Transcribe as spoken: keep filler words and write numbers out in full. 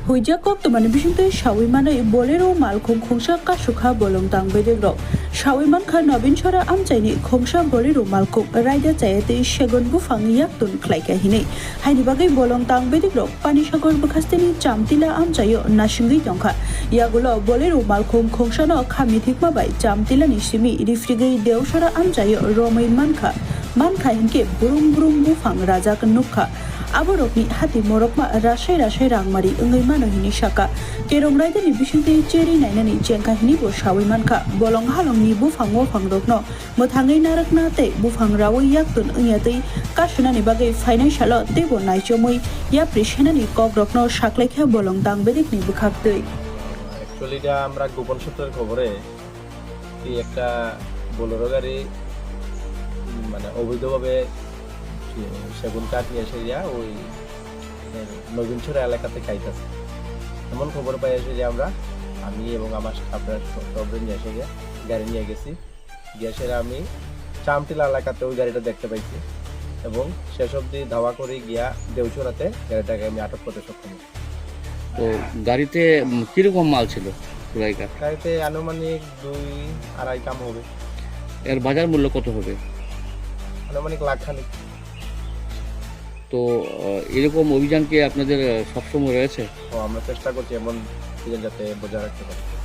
Huijak koktwmani bisingtwi sawi manwi Bolero malkhung khungsa kasukha bolong tang bedekrok. Sawi mankha Nobin Sora amchaini khungsa Bolero malkhung raida chaya tei segon buphang yaktun khlaikha hinwi. Haini bagwi bolong tang bedekrok Panisagar bwkhasteni Chamtila amchaio nasingwi tongkha. Yagulo Bolero malkhung khungsano kha mithikma bai Chamtilani simi rifrigwi Deosora amchaio romwi mankha. Mankha hinkhe brum brum buphang rajak nukha. Aborokni hati morokma rasai rasai rangmari wngwi mano hinwi sakha. Kerong raidani bisingtwi cheri nainani chengkha hinwi bo sawi mankha. Bolong halongni buphang wophangrokno mwthangwi narwkna tei buphang rawi yaktun wngya twi kasunani bagwi phainai salo teibo naichomwi yapri senani kokrokno saklaikha bolong tang bedekni bwkhaktwi. Actually এটা আমরা গোপন সূত্রের খবরে কি একটা বোলেরো গাড়ি, উম, মানে অবৈধভাবে সে-, সেগুন কাঠ নিয়ে এসে ইয়া ওই, এ, নবীনছড়া এলাকাতে খাইতেছে। এমন খবর পাই এসে যে আমরা, আমি এবং আমার স্টাফরা স-, সবরে নিয়ে এসে গিয়ে গাড়ি নিয়ে গেছি। গিয়ে সেটা আমি চামটিলা এলাকাতে ওই গাড়িটা দেখতে পাইছি এবং শেষ অবধি ধাওয়া করে গিয়া দেউছড়াতে গাড়িটাকে আমি আটক করতে সক্ষম হই। তো গাড়িতে, উম, কিরকম মাল ছিল চোরাইকার? গাড়িতে আনুমানিক দুই আড়াই কাম হবে। এর বাজার মূল্য কত হবে? আনুমানিক লাখ খানিক। তো, আহ, এরকম অভিযান কি আপনাদের, আহ, সবসময় রয়েছে? ও, আমরা চেষ্টা করছি এমন অভিযান যাতে বজায় রাখতে পারি।